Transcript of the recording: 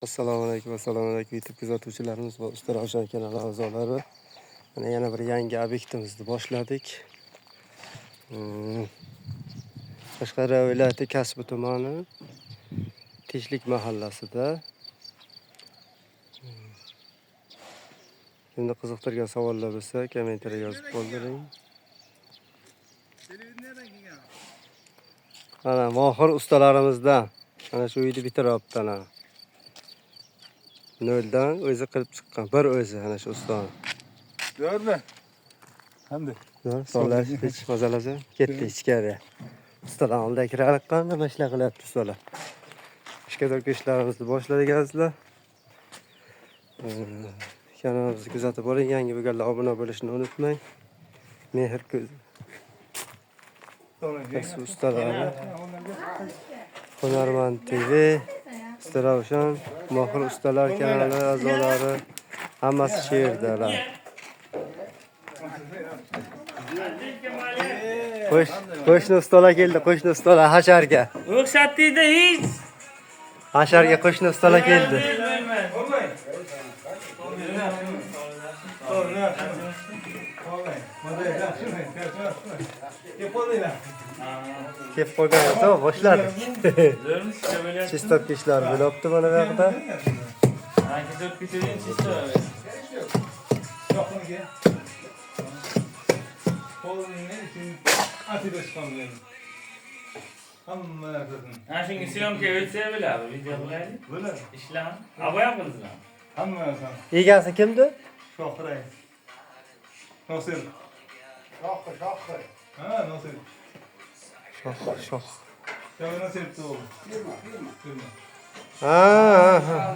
Assalomu alaykum, assalomu alaykum, YouTube kuzatuvchilarimiz va Usta Ravshan kanali a'zolari. Mana yana bir yangi obyektimizni boshladik. Qashqadaryo viloyati Kasbi tumani Tinchlik mahallasida. Kimni qiziqtirgan savollar bo'lsa, kommentariya yozib qoldiring. Mana mohir ustalarimizdan mana shu uyni bitiryapti ana. Noldan o'zi qilib chiqqan, bir o'zi ana shu ustani. Gördü. Hamdi. Sog'lash, hech mazalasi ketdi ichkariga. Ustalar oldiga kiralik, qanday ishlar qilyapti ustalar. Ishga ishlarimizni boshladik, azizlar. Kanalimizni kuzatib boring, yangi bo'lganlar obuna bo'lishni unutmang. Mehr ko'z kasb ustalari, Hunarmand TV, Usta Ravshan, Mohir ustalar kanali a'zolari hammasi shu yerdalar. Qo'shni ustalar keldi, qo'shni ustalar hasharga. O'xshatdida hech. Hasharga qo'shni ustalar keldi. Kelib qolgan edi, boshladik. Чистотка ishlari bo'lyapti mana bu yoqda. Hamma narsasini. Ha, shunga syomka o'tsa bo'ladi, video qilaylik. Bo'ladi. Ishlarni. Aboy ham qildinglar. Hamma narsani. Egasi kimdi? Shohray. Nosir. Shohhi, shohhi. Ha, Nosir. Shoh, shoh. Shohri Nosir o'g'li. Firma, firma. Firma. Ha, ha, ha.